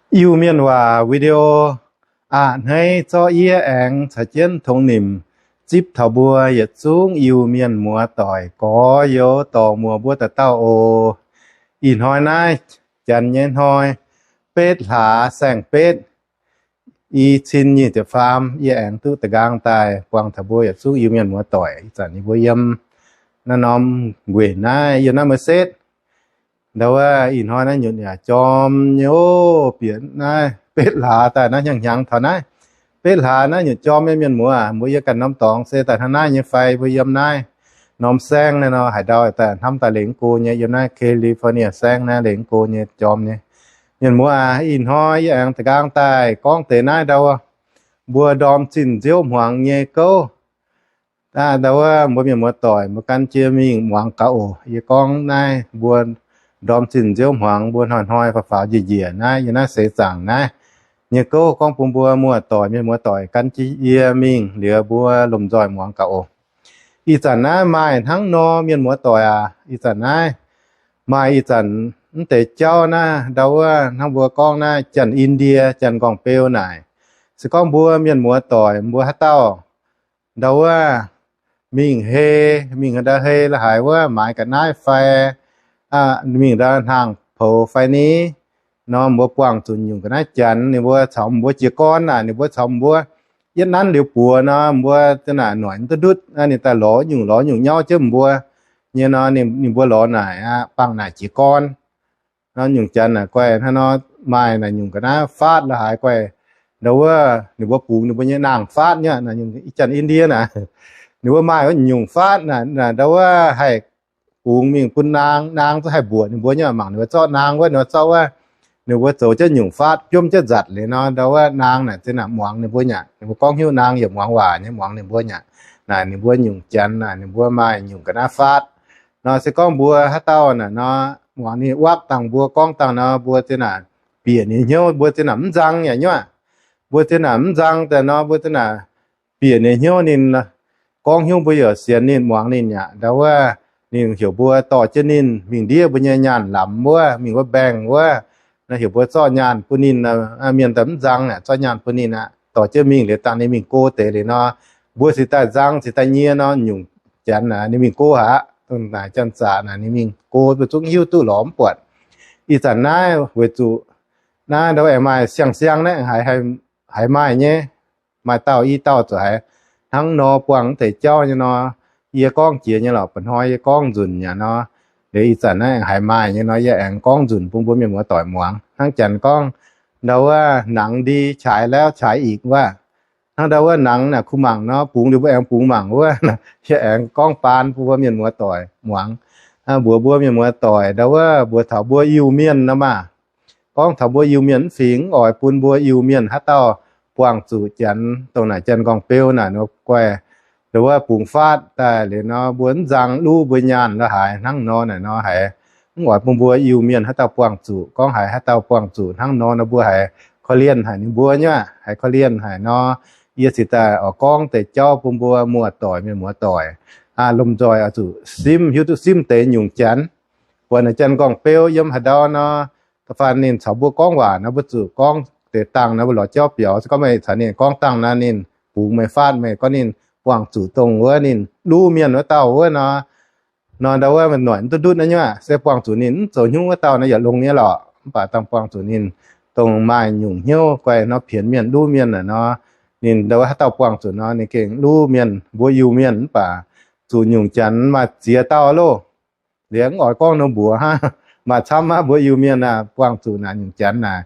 Iu-Mienh waac video a'hneiv zorqv yie aengx caux jienv tongx nimc zipv taux mbuo yietc zungv Iu-Mienh muoz-doic gorx-youz dorh muoz mbuo dauh dauh oc. Ih hnoi naaiv janx nyei hnoi betv hlaax saeng-betv, i cin nyic ziepc faam, yie aengx duqv da'nqaang daaih buangh taux mbuo yietc zungv Iu-Mienh muoz-doic. Ih zanc yie mbuo yiem naaiv norm nquenc naaiv, yiem naaiv Merced. Ndau wuov ih hnoi naaiv nyutc yaac jorm nyei oc. Bieqc naaiv betv hlaax daaih naaiv hnyangx-hnyangx taux naaiv. Betv hlaax naaiv nyutc jorm nyei mienh muoz, mbuo yiem ganh norm dorngx se daaih hnangv naaiv nyei fai? Mbuo yiem naaiv norm saengv naaiv nor, haaix ndau daaih hnamv daaih lengx go nyei. Yiem naaiv California saengv naaiv lengx go nyei, jorm nyei. Mienh muoz aac, ih hnoi yie aengx da'nqaang daaih gorngv deix naaiv ndau wuov mbuo ndorm zinh nziouv hmuangx nyei gouv. Ndau wuov mbuo mienh muoz-doic mbuo gan jienv mingh muangx gaax oc. Yie gorngv naaiv mbuo ndorm zinh nziouv hmuangx, mbuo hnoi-hnoi faaux faaux njiec njiec naaiv yiem naaiv seix zaangc naaiv nyei gouv gorngv bun mbuo muoz-doic, mienh muoz-doic gan jienv yie mingh liuz mbuo lomh nzoih muangx gaax oc. Ih zanc naaiv maaih hnangv nor, mienh muoz-doic aac, ih zanc naaiv maaih ih zanc mv deix jauv naaiv, ndau wuov hnangv mbuo gorngv naaiv Janx-Indie, Janx-Nqorngv-Beu naaic. Se gorngv mbuo mienh muoz-doic mbuo haaix dauh ndau wuov mingh hei, mingh ndau hei la'haaix wuov maaiz ga'naaiv fai mingh ndau hnaangx poux fai ni nor, mbuo buangh zuqc nyungc ga'naaiv Janx, ninh mbuo caux mbuo jiez gorn naaic, ninh mbuo caux mbuo yietv nanv liuz buoz nor, mbuo za'naaic noic duqv ndutv, ninh daaih lorz nyungc lorz nyungc nyauv jienv mbuo nyei nor, ninh mbuo lorz naaic aqv, bangh naaic jiez gorn. Nor nyungc Janx naaic guaih hnangv nor, maaih naaic nyungc ga'naaiv faatv la'haaix guaih, ndau wuov ninh mbuo bungx ninh mbuo nyei naang faatv nyei, Janx-Indie naaic, ninh mbuo maaih wuov nyungc faatv naaic, ndau wuov haih bungx mingh bun naang, naang zungv haih mbuoqc ninh mbuo nyei, mangc ninh mbuo zorqv naang wuov, ninh mbuo zorqv wuov, ninh mbuo zoux jienv nyungc faatv biomv jienv nzatc liuz nor, ndau wuov naang naaic za'naaic muangx ninh mbuo nyei aqv. Ninh mbuo gorngv hiuv naang yaac muangx waac nyei, muangx ninh mbuo nyei aqv. Naaic ninh mbuo nyungc Janx naaic, ninh mbuo maaih nyungc ga'naaiv faatv. Nor se gorngv mbuo haaix dauh naaic nor, muangx ninh wuov dangh mbuo gorngv dangh nor, mbuo za'naaic bieqc ninh hnyouv, mbuo za'naaic mv nzang yaac nyuoqc. Mbuo za'naaic mv nzang daaih nor, mbuo za'naaic bieqc ninh hnyouv, ninh gorngv hnyouv mbuo yaac sienx ninh, muangx ninh yaac. Ndau wuov ninh heuc mbuo dorh jienv ninh mingh ndiev mbuo nyei nyaanh lamz wuov, mingh wuov bank wuov, naaiv heuc mbuo zorqv nyaanh bun ninh. Mienh daaih mv nzang aqv, zorqv nyaanh bun ninh aqv, dorh jienv mingh liuz dangh ninh mingh go deix liuz nor, mbuo cingx daaih nzang cingx daaih nyie nor, nyungc Janx naaic ninh mingh go haic aqv. Dongh naaic janx-zaqc naaic ninh mingh go, mbuo zungv hiuv duqv lorz mv buatc. Ih zanc naaiv weic zuqc naaiv ndau aengx maaih siang-siang naaiv haiz maaih nyei, maaih dauh i dauh zuqc haiz hnangv nor buangh deix jauv nyei nor, yie gorngv jiex nyei lorqc. Mba'hnoi yie gorngv nzunc yaac nor, liuz ih zanc naaiv aengx haiz maaih nyei nor, yie aengx gorngv nzunc bun mbuo mienh muoz-doic muangx. Hnangv Janx gorngv, ndau wuov nangx ndi qaaix lauv qaaix ikc wuov. Hnangv ndau wuov nangx naaic kuh mangc nor, bungx liuz mbuo aengx bungx mangc wuov. Yie aengx gorngv baan bun mbuo mienh muoz-doic muangx, mbuox mbuo mienh muoz-doic ndau wuov mbuox taux mbuo Iu-Mienh nor maah. Gorngv taux mbuo Iu-Mienh mv fingx, mv oix bun mbuo Iu-Mienh haaix dauh buangh zuqc Janx, dongh naaic Janx-Nqorngv-Beu naaic nor guaih, ndau wuov bungx faatv daaih liuz nor, mbuo mv nzang luv mbuo nyaanh la'haaix hnangv nor naaic nor haiz, mv oix bun mbuo Iu-Mienh haaix dauh buangh zuqc. Gorngv haiz haaix dauh buangh zuqc hnangv nor nor, mbuo haiz korv-lienh haic ninh mbuo nyei aqv, haiz korv-lienh haic nor, yie cingx daaih oix gorngv deix jauv bun mbuo muoz-doic, mienh muoz-doic lomh nzoih oix zuqc simv, hiuv duqv simv deix nyungc Janx. Buatc naaic Janx-Nqorngv-Beu yiem haaix ndau nor, da'faanh ninh caux mbuo gorngv waac nor, mbuo zuqc gorngv deix dangh nor, mbuo lorz jauv biaux. Se gorngv meih caux ninh gorngv dangh nor, ninh bungx meih faatv, meih gorngv ninh buangh zuqc dongh wuov ninh luv mienh wuov dauh wuov nor, nor ndau wuov noic mv duqv ndutv naaiv nyungc aqv, se buangh zuqc ninh mv zoux hnyouv wuov dauh nor yaac longx nyei lorqc. Mv baac dangh buangh zuqc ninh dongh maaih nyungc hnyouv guaih nor pienx mienh luv mienh naaic nor, ninh ndau wuov haaix dauh buangh zuqc nor ninh gengh luv mienh, mbuo Iu-Mienh. Mv baac zuqc nyungc Janx maaih ziex dauh loh. Liuz mv oix gorngv nor mbuox hnangv, maaih camv aqv. Mbuo Iu-Mienh aah, buangh zuqc naaic nyungc Janx naaic,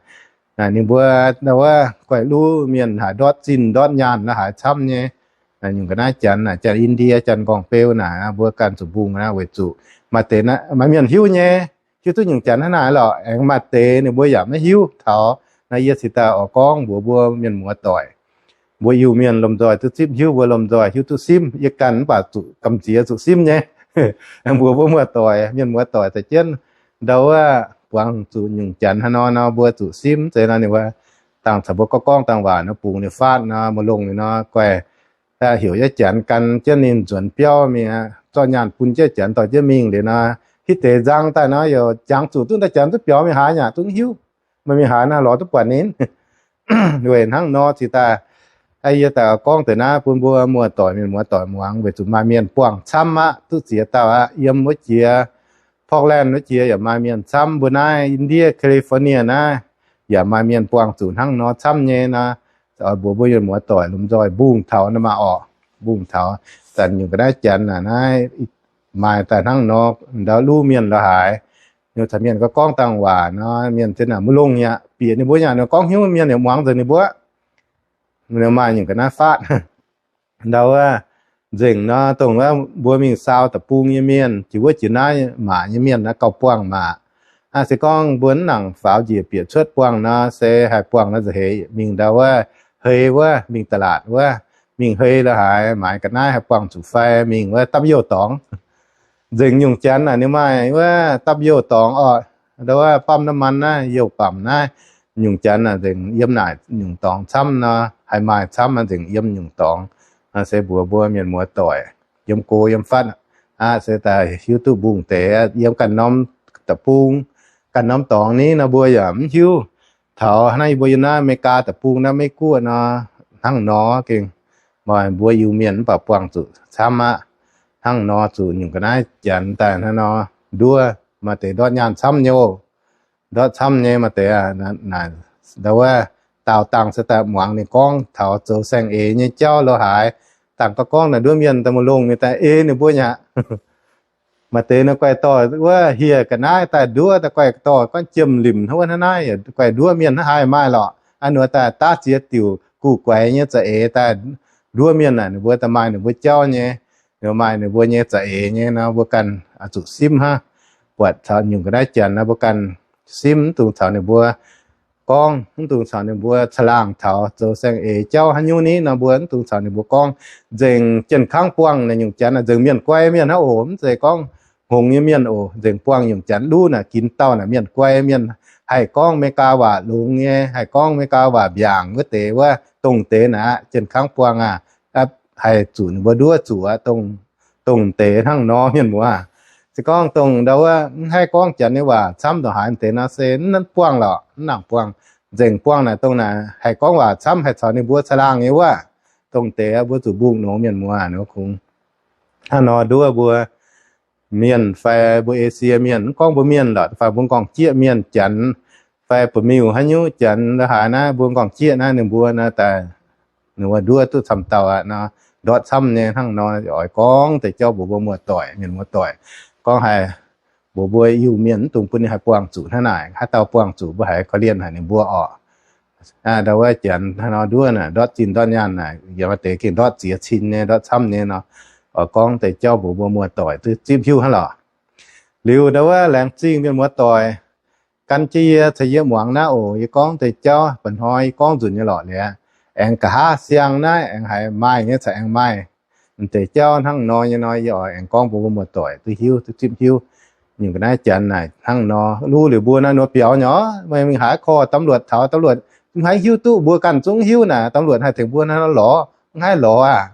naaic ninh mbuo ndau wuov guaih luv mienh haic, ndortv zinh ndortv nyaanh la'haaix camv nyei. Naaic nyungc ga'naaiv Janx naaic, Janx-Indie, Janx-Nqorngv-Beu naaic, mbuo ganh zuqc mbungh naaic weic zuqc maaih deix maaih mienh hiuv nyei, hiuv duqv nyungc Janx hnangv naaic lorqc. Aengx maaih deix ninh mbuo yaac maiv hiuv taux. Naaiv yie cingx daaih oix gorngv mbuox mbuo mienh muoz-doic, mbuo Iu-Mienh lomh nzoih duqv zipv hiuv, mbuo lomh nzoih hiuv duqv simv. Yie ganh mv baac zuqc gamh nziex zuqc simv nyei. Mbuox mbuo muoz-doic, mienh muoz-doic za'jienv ndau wuov buangh zuqc nyungc Janx hnangv nor nor, mbuo zuqc simv. Zeiz nor ninh mbuo dangh caux mbuo gorngv gorngv dangh waac nor, bungx ninh faatv nor, mbuo longh ninh nor guaih heuc yietc Janx gan jienv ninh nzuonx biauv mingh aqv, zorqv nyaanh bun jienv Janx dorh jienv mingh liuz nor, hitv deix nzang daaih nor, yaac jangx zuqc duqv daaih Janx duqv biaux mingh haaix nyungc zungv hiuv. Meih mingh haaix naaiv lorz duqv buatc ninh. Weic hnangv nor ziqc daaih, yie daaih gorngv deix naaiv bun mbuo muoz-doic mienh muoz-doic muangx, weic zuqc maaih mienh buangh camv aqv, duqv ziex dauh aqv. Yiem wuov jiex Portland wuov jiex yaac maaih mienh camv, mbuo naaiv India California naaiv yaac maaih mienh buangh zuqc hnangv nor camv nyei nor. Oix mbuox mbuo mienh muoz-doic lomh nzoih mbungh taux nor maah orqc. Mbungh taux, zanc nyungc ga'naaiv janx naaic naaiv maaih daaih hnangv nor, ndau luv mienh la'haaix, ninh caux mienh gorngv dangh waac nor, mienh ziex naaic maiv longh aqv, bieqc ninh mbuo yaac gorngv hnyouv, mienh yaac muangx nzengc ninh mbuo. Maaih nyungc ga'naaiv faatv ndau wuov, nzengc nor dongh wuov mbuo mingh saau deic-bung nyei mienh, jiex wuov jiex naaiv maac nyei mienh naaiv gauh buangh maac. Aa, se gorngv mbuo mv nangc faaux njiec bieqc cuotv buangh nor, se haih buangh nor nza'heix mingh ndau wuov, hei wuov, mingh da'laatc wuov, mingh hei la'haaix maaiz ga'naaiv haih buangh zuqc fai mingh wuov dapv youh dorngx. Nzengc nyungc janx naaic ninh maaih wuov dapv youh dorngx orqc, ndau wuov ปั๊มน้ำมัน naaiv, youh bamc naaiv. Nyungc janx naaic nzengc yiem naaic nyungc dorngx camv nor, haih maaih camv nzengc yiem nyungc dorngx. Se mbuox mbuo mienh muoz-doic yiem go yiem fatv aqv, se daaih hiuv duqv mbungh deix yiem ganh norm deic-bung, ganh norm dorngx ni nor mbuo yaac mv hiuv. Taux naaiv yie mbuo yiem naaiv America deic-bung naaiv Meiv Guoqv nor, hnangv nor gengh maaih mbuo Iu-Mienh mv baac buangh zuqc camv aqv. Hnangv nor zuqc nyungc ga'naaiv janx daaih hnangv nor nduov, maaih deix ndortv nyaanh camv nyei oc. Ndortv camv nyei maaih deix naaic, ndau wuov daauh dangh se daaih muangx ninh gorngv taux zoux saeng-eix nyei jauv lo haaix, dangh gauh gorngv naaic nduov mienh daaih maiv longh ninh daaih ei ninh mbuo nyei aqv. Maaih deix nor guaix dorh wuov hieh ga'naaiv daaih nduov, daaih guaix dorh gorngv jiem limc hnangv wuov hnangv naaiv, guaix nduov mienh hnangv haaix maaih lorqc. Aa, ninh daaih daav ziex diuc guv guaix nyei za'eix daaih nduov mienh naaic, ninh mbuo daaih maaih ninh mbuo jauv nyei, maaih ninh mbuo nyei za'eix nyei nor, mbuo ganh zuqc simv hnangv. Buatc caux nyungc ga'naaiv janx nor mbuo ganh simv, mv dungx caux ninh mbuo gorngv, mv dungx caux ninh mbuo caangh laangh taux zoux saeng-eix jauv haaix nyungc ni nor mbuo mv dungx caux ninh mbuo gorngv. Nzengc jien kangv buangh naaic nyungc janx naaic nzengc mienh guai mienh hnangv oc, mv zeiz gorngv hngongx nyei mienh oc. Nzengc buangh nyungc janx luv naaic ginx dauh naaic mienh guai mienh, haih gorngv America waac longx nyei, haih gorngv America waac mbiaangc wuov deix wuov, dongh deix naaic jien kangv buangh aqv, haih zuqc ninh mbuo nduov zuqc aqv. Dongh deix hnangv nor mienh muoz. Se gorngv dongh ndau wuov mv haih gorngv janx nyei waac camv ndongc haaix deix nor se mv buangh lorqc, mv nangc buangh. Nzengc buangh naaic dongh naaic haih gorngv waac camv, haih caux ninh mbuo caangh laangh nyei wuov, dongh deix mbuo zuqc mbungh nongx mienh muoz. Kungx hnangv nor nduov mbuo mienh fai mbuo Esie mienh, mv gorngv mbuo mienh lorqc, fai mbuo m'nqorngv jieqv mienh janx, fai ba'miuh haaix nyungc janx lo haaix naaiv, mbuo m'nqorngv jieqv naaiv ninh mbuo naaiv daaih, ninh mbuo nduov duqv camv dauh aqv nor, ndortv camv nyei hnangv nor. Oix gorngv deix jauv mbuox mbuo muoz-doic, mienh muoz-doic, gorngv haiz mbuox mbuo Iu-Mienh mv dungx bun ninh haih buangh zuqc hnangv naaic. Haaix dauh buangh zuqc mbuo haiz korv-lienh haic ninh mbuo orqc. Ndau wuov janx hnangv nor nduov naaic, ndortv zinh ndortv nyaanh naaic, yaac maaih deix gengh ndortv ziex cin nyei, ndortv camv nyei nor. Oix gorngv deix jauv mbuox mbuo muoz-doic duqv zipv hiuv hnangv lorqc. Liuz ndau wuov laengz zingh mienh muoz-doic gan jienv yie caux yie muangx naaiv oc. Yie gorngv deix jauv mba'hnoi yie gorngv nzunc nyei lorqc liuz, aengx nqa'haav siang naaiv aengx haiz maaih nyei caux aengx maaih deix jauv hnangv nor nyei nor, yie oix aengx gorngv bun mbuo muoz-doic duqv hiuv, duqv zipv hiuv. Nyungc ga'naaiv janx naaic hnangv nor, luv liuz mbuo naaiv nor biaux nyei, meih mingh haaix korv ตำรวจ taux ตำรวจ mv haih hiuv duqv, mbuo ganh zungv hiuv naaic ตำรวจ haih tengx mbuo hnangv nor lorz, mv haih lorz aac.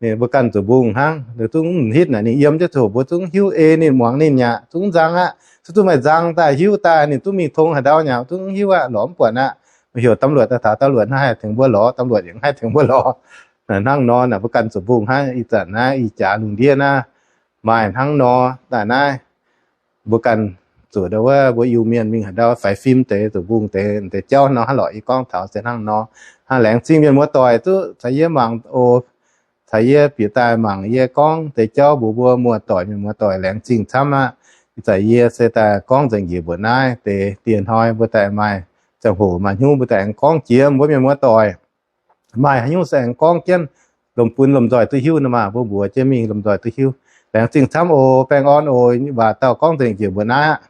Ninh mbuo ganh zuqc mbungh hnangv, ninh zungv mv hitv naaic ninh yiem jienv zoc mbuo zungv hiuv, ei ninh muangx ninh aqv, zungv nzang aqv. Zuqc duqv maaih nzang daaih hiuv daaih ninh duqv mingh tong haaix ndau nyei zungv hiuv aqv, lorz mv buatc aqv. Mv heuc ตำรวจ daaih taux ตำรวจ hnangv haih tengx mbuo lorz, ตำรวจ yaac mv haih tengx mbuo lorz. Hnangv nor naaic mbuo ganh zuqc mbungh hnangv. Ih zanc naaiv ih jaax lungh ndiev naaiv maaih hnangv nor daaih naaiv, mbuo ganh zuqc ndau wuov mbuo Iu-Mienh mingh haaix ndau faix fim deix zuqc mbungh deix, deix jauv nor hnangv lorqc. Yie gorngv taux se hnangv nor. Hnangv laengz zingh mienh muoz-doic duqv caux yie mangc oc. Caux yie bieqc daaih mangc yie gorngv deix jauv mbuox mbuo muoz-doic, mienh muoz-doic laengz zingh camv aqv. Ih zanc yie se daaih gorngv nzengc njiec mbuoqc naaiv deix. Dieh hnoi mbuo daaih maaih ziangh hoc maaih hnyouv mbuo daaih aengx gorngv jiex mbuo mienh muoz-doic. Maaih haaix nyungc se aengx gorngv jienv lomh bun lomh nzoih duqv hiuv nor maah, mbuo mbuox jienv mingh lomh nzoih duqv hiuv. Laengz zingh camv oc, baengh orn oc. Waac dauh gorngv nzengc njiec mbuoqc naaiv aqv.